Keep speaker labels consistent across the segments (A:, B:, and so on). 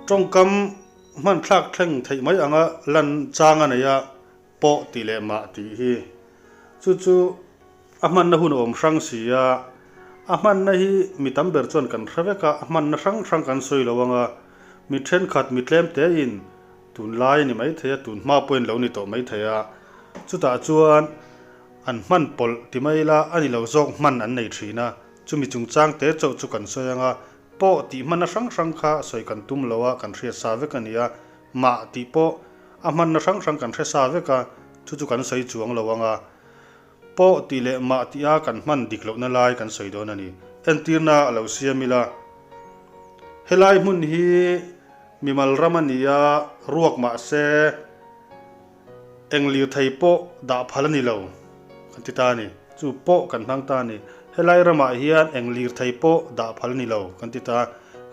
A: Tawngkam hman thlak thleng theih mai anga lan chang a nei a, pawh tih leh mah tih hi. Chu chu a hmanna hun a awm hrang si a, a hmanna hi mi tam ber chuan kan hre vek a, a hmanna hrang hrang kan sawi lo ang a, mi thenkhat mi tlem tein tunlai a ni maithei a, tun hma pawhin lo ni tawh maithei a, chutah chuan an hman pawlh ti mai ila a ni lo zawk hman an nei thin a, chumi chungchang te chauh chu kan sawi ang a, Pawh tih hmanna hrang hrang kha sawi kan tum lo a, kan hriat sa vek a ni a, mah tih pawh a hmanna hrang hrang kan hre sa vek a, chu chu kan sawi chuang lo ang a. Pawh tih leh mah tih a kan hman dik lohna lai kan sawi dawn a ni. Entirna a lo siam ila, helai hmun hi mimal ram a ni a, ruak mah se Eng lirthei pawh dah phal a ni lo, kan ti ta a ni. Chu pawh kan hmang ta a ni. Helai ramah hian eng lirthei pawh dah phal a ni lo, kan ti ta a.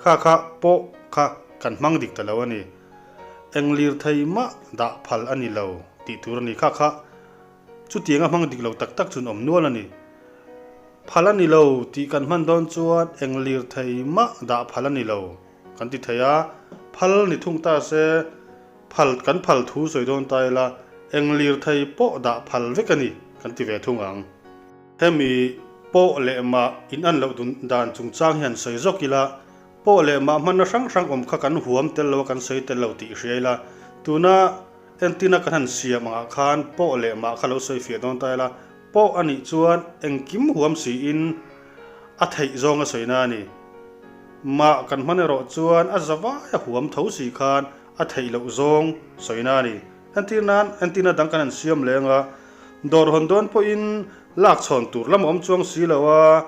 A: Kha kha pawh kha kan hmang dik ta lo a ni. Eng lirthei mah dah phal a ni lo tih tur a ni. Kha kha chutianga hmang dik lo tak tak chun awm nual a ni. Phal a ni lo tih kan hman dawn chuan eng lirthei mah dah phal a ni lo kan ti thei a. Phal ni thung ta se. Phal kan phal thu sawi dawn ta ila, eng lirthei pawh dah phal vek a ni kan ti ve thung ang. Hemi pawh leh mah in an loh dun dan chungchang hian sawi zawk ila, pawh leh mah hmanna hrang hrang awm kha kan huam tel lo a kan sawi tel lo tih hria ila, tuna entina kan han siam angah khan pawh leh mah kha lo sawi fiah dawn ta ila, pawh a nih chuan engkim huam siin a theih zawng a sawina a ni. Mah kan hman erawh chuan a zavai a huam tho si khan A theih loh zawng sawina a ni. Entir nan, entirna dang kan han siam leng a, dawr hawn dawn pawhin lak chhawn tur lam a awm chuang si lo a,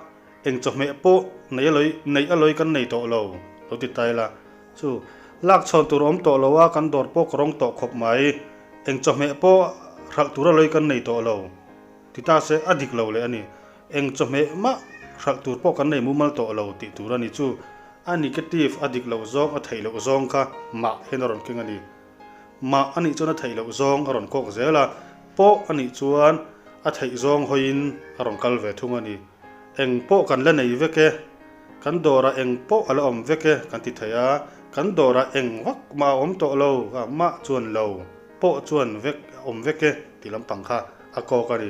A: eng chawhmeh pawh nei a lawi, neih a lawi kan nei tawh lo, lo ti ta ila. Chu, lak chhawn tur a awm tawh lo a, kan dawr pawh ka rawng tawh khawp mai, eng chawhmeh pawh hralh tur a lawi kan nei tawh lo, ti ta se a dik lo leh a ni. Eng chawhmeh mah hralh tur pawh kan nei mumal tawh lo tih tur a ni. Chu a negative a dik loh zawng a theih loh zawng kha mah hian a rawn keng a ni. Mah a nih chuan a theih loh zawng a rawn kawk zel a, pawh a nih chuan a theih zawng hawiin a rawn kal ve thung a ni. Eng pawh kan la nei vek e, kan dawrah eng pawh a la awm vek e kan ti thei a, kan dawrah eng vak mah a awm tawh lo a mah chuan lo pawh chuan vek a awm vek e tih lampang kha a kawk a ni.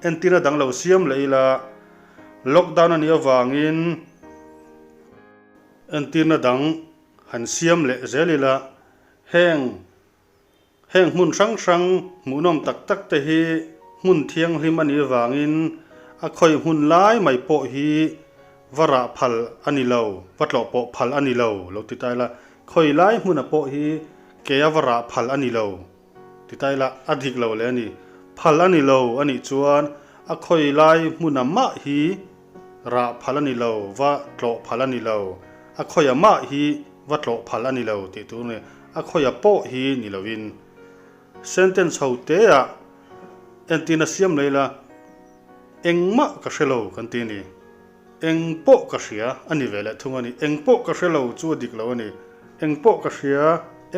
A: Entirna dang lo siam leh ila, lockdown a nih avangin entirna dang han siam leh zel ila, heng heng hmun hrang hrang hmuhnawm tak tak te hi hmun thianghlim a nih avangin a khawi hmun lai mai pawh hi va rah phal a ni lo, va tlawh pawh phal a ni lo, lo ti ta ila, khawi lai hmuna pawh hi ke a va rah phal a ni lo. Ti ta ila, a dik lo leh a ni. Phal a ni lo a nih chuan a khawi lai hmuna mah hi rah phal a ni lo, va tlawh phal a ni lo. A khawia mah hi va tlawh phal a ni lo tih tur a ni. A khawia pawh hi ni loin. Sentence ho teah entirna siam leh ila, engmah ka hre lo kan ti a ni. Eng pawh ka hria a ni ve leh thung a ni. Eng pawh ka hre lo chu a dik lo a ni. Eng pawh ka hria,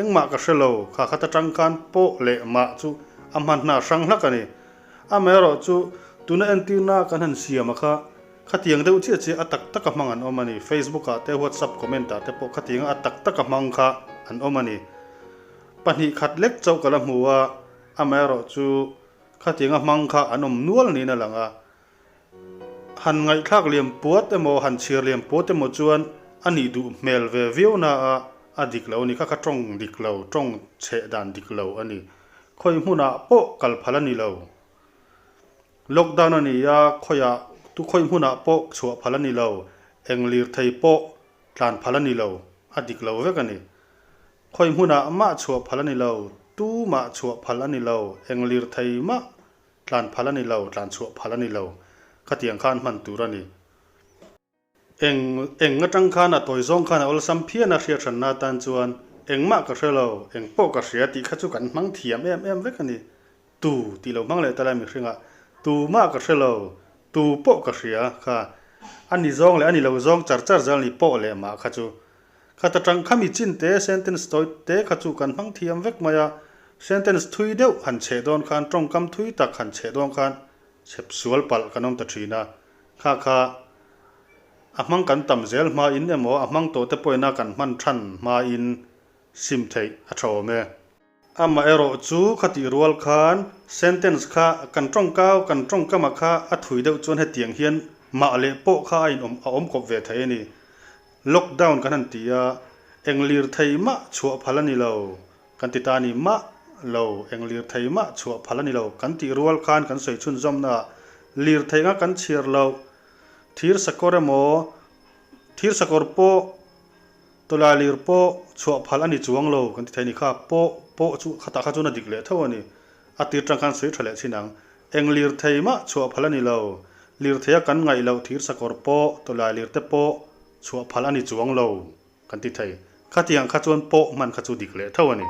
A: engmah ka hre lo, kha khat atang khan pawh leh mah chu a hman hna hrang hlak a ni. Amaherawh chu tuna entirna kan han siam a kha, khatiang deuh chiah chiah a tak taka hmang an awm a ni. Facebook ah te, WhatsApp comment ah te pawh khatianga a tak taka hmang kha an awm a ni. Pahnih khat lek chauh ka la hmu a, amaherawh chu khatianga hmang kha an awm nual niin a lang a. Han ngaihthlak liam puat emaw, han chhiar liam puat emaw chuan a nih duh hmel ve viau na a, a dik lo a ni. Kha kha tawng dik lo, tawng chheh dan dik lo a ni. Khawi hmunah pawh kal phal a ni lo. Lockdown a ni a, khawiah tu khawi hmunah pawh chhuah phal a ni lo. Eng lirthei pawh tlan phal a ni lo, a dik lo vek a ni. Khawi hmunah mah chhuah phal a ni lo, tu mah chhuah phal a ni lo, eng lirthei mah Tlan phal a ni lo, tlan chhuah phal a ni lo. Khatiang khan hman tur a ni. Eng, eng atang khan a tawi zawng khan a awlsam phian a hriat hranna atan chuan engmah ka hre lo, eng pawh ka hria tih kha chu kan hmang thiam em em vek a ni. Tu tih lo hmang leh ta lai mihringah tu mah ka hre lo, tu pawh ka hria kha a ni zawng leh a ni lo zawng char char zal ni pawh leh mah kha chu Khat atang khami chin te sentence tawi te kha chu kan hmang thiam vek mai a, sentence thui deuh han chheh dawn khan tawngkam thui tak han chheh dawn khan chhep sual palh kan awm ta thin a, kha kha a hmang kan tam zel hma in emaw a hmang tawh te pawhin a kan hman than hma in. Sim theih a tha awm e. Amaherawh chu khatih rual khan sentence kha kan tawngkau kan tawngkama kha a thui deuh chuan hetiang hian mah leh pawh kha a inawm a awm kawp ve thei a ni. Lockdown kan han ti a, eng lirthei mah chhuah phal a ni lo kan ti ta a ni. Mah lo, eng lirthei mah chhuah phal a ni lo kan tih rual khan kan sawi chhunzawmnaah lirthei anga kan chhiar loh thir sakawr emaw thir sakawr pawh Tawlailir pawh chhuah phal a ni chuang lo kan ti thei a ni kha, pawh pawh chu khatah kha chuan a dik leh tho a ni. A tir tang khan sawi tha leh chin ang. Eng lirthei mah chhuah phal a ni lo. Lirtheia kan ngaih loh thir sakawr pawh tawlailir te pawh chhuah phal a ni chuang lo kan ti thei. Khatiang kha chuan pawh hman kha chu dik leh tho a ni.